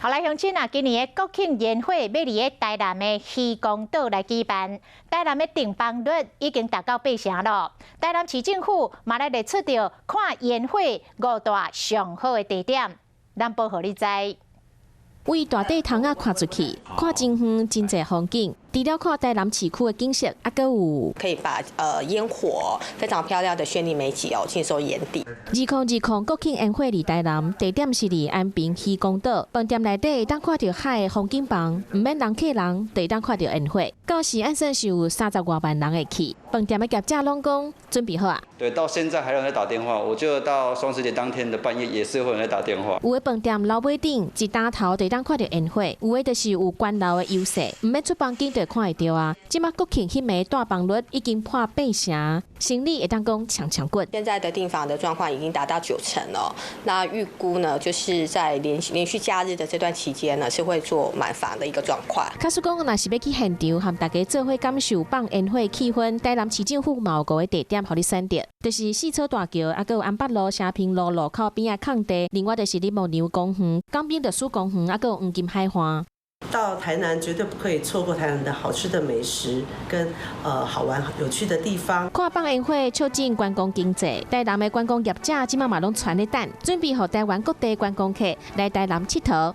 好來，鄉親啊，今年的國慶煙火欲佇咧台南的漁光島來舉辦，台南的訂房率已經達到八成囉。台南市政府嘛來列出著看煙火五大上好的地點，咱報予你知。為大塊窗仔看出去，看真遠，真濟風景。除了看台南市區的景色，猶閣有可以把煙火非常漂亮的絢麗美景哦盡收眼底。2020國慶煙火佇台南，地點是佇安平漁光島。飯店內底會當看著海的風景房，毋免人客人，就會當看著煙火。到時按算是有三十外萬人會去。飯店的業者攏講準備好啊。對，到現在還有人在打電話，我覺得到雙十節當天的半夜也是會有人在打電話。有的飯店樓尾頂一擔頭就會當看著煙火，有的就是有懸樓的優勢，毋免出房間就看會著啊。這馬國慶彼暝大房率已經破八成，生理會當講強強滾。現在的訂房的狀況已經達到9成了，那預估呢，就是在連續假日的這段期間呢，是會做滿房的一個狀況。假使講若是欲去現場和大家做伙感受放煙火氣氛，台南市政府嘛有五個地點予你選擇，就是四草大橋，猶閣有安北路、承平路路口邊仔空地，另外就是林默娘公園、港濱歷史公園，猶閣有黃金海岸。到台南絕對不可以錯過台南的好吃的美食跟好玩有趣的地方。看放煙火促進觀光經濟，台南的觀光業者這馬嘛攏躥咧等，準備予台灣各地觀光客來台南𨑨迌。